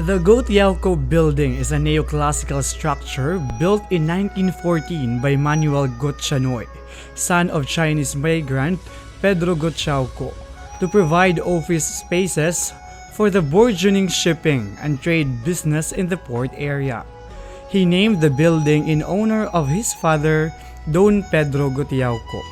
The Gotiaoco Building is a neoclassical structure built in 1914 by Manuel Gotianoi, son of Chinese migrant Pedro Gotiaoco, to provide office spaces for the burgeoning shipping and trade business in the port area. He named the building in honor of his father, Don Pedro Gotiaoco.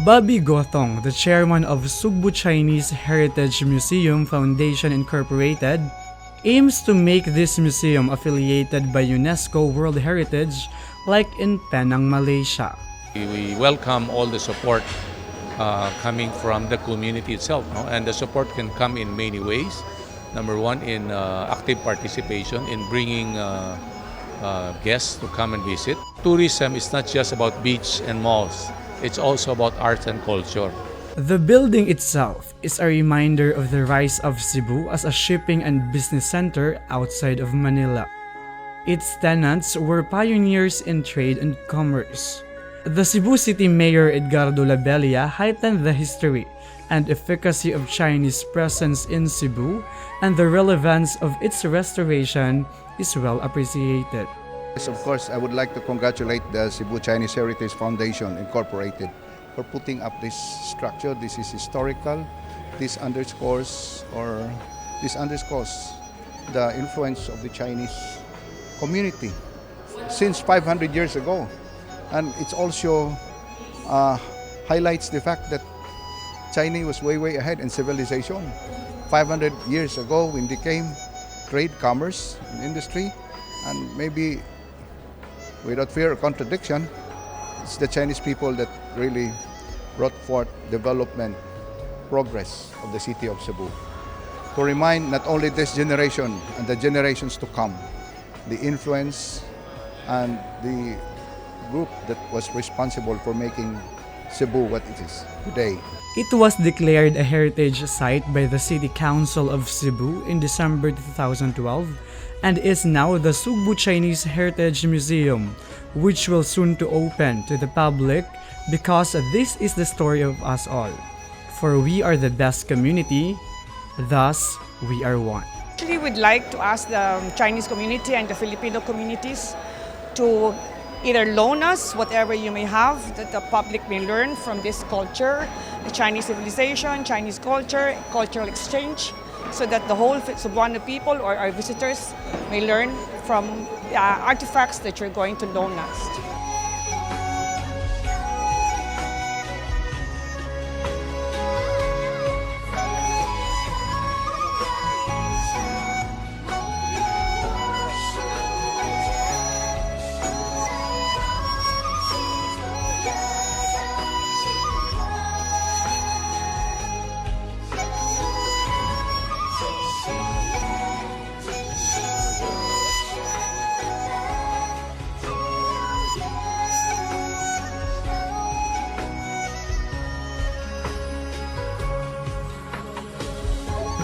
Bobby Gothong, the chairman of Sugbu Chinese Heritage Museum Foundation Incorporated, aims to make this museum affiliated by UNESCO World Heritage like in Penang, Malaysia. We welcome all the support coming from the community itself, no? And the support can come in many ways. Number one, in active participation in bringing guests to come and visit. Tourism is not just about beach and malls. It's also about arts and culture. The building itself is a reminder of the rise of Cebu as a shipping and business center outside of Manila. Its tenants were pioneers in trade and commerce. The Cebu City Mayor Edgardo Labella heightened the history and efficacy of Chinese presence in Cebu, and the relevance of its restoration is well appreciated. Yes, of course, I would like to congratulate the Cebu Chinese Heritage Foundation Incorporated for putting up this structure. This is historical. This underscores the influence of the Chinese community since 500 years ago. And it's also highlights the fact that China was way, way ahead in civilization. 500 years ago, when they came, trade, commerce, and industry, and maybe without fear of contradiction, it's the Chinese people that really brought forth development, progress of the city of Cebu. To remind not only this generation and the generations to come, the influence and the group that was responsible for making Cebu what it is today. It was declared a heritage site by the City Council of Cebu in December 2012 and is now the Sugbu Chinese Heritage Museum, which will soon to open to the public because this is the story of us all. For we are the best community, thus we are one. Actually, we'd like to ask the Chinese community and the Filipino communities to either loan us whatever you may have that the public may learn from this culture, the Chinese civilization, Chinese culture, cultural exchange, so that the whole Cebuano people or our visitors may learn from the artifacts that you're going to loan us.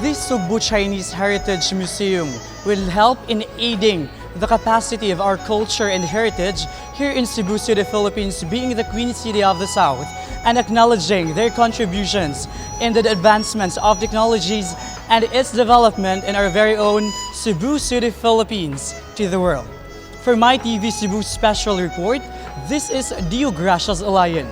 This Sugbu Chinese Heritage Museum will help in aiding the capacity of our culture and heritage here in Cebu City, Philippines, being the Queen City of the South, and acknowledging their contributions in the advancements of technologies and its development in our very own Cebu City, Philippines, to the world. For My TV Cebu Special Report, this is Dio Gracias Alayan.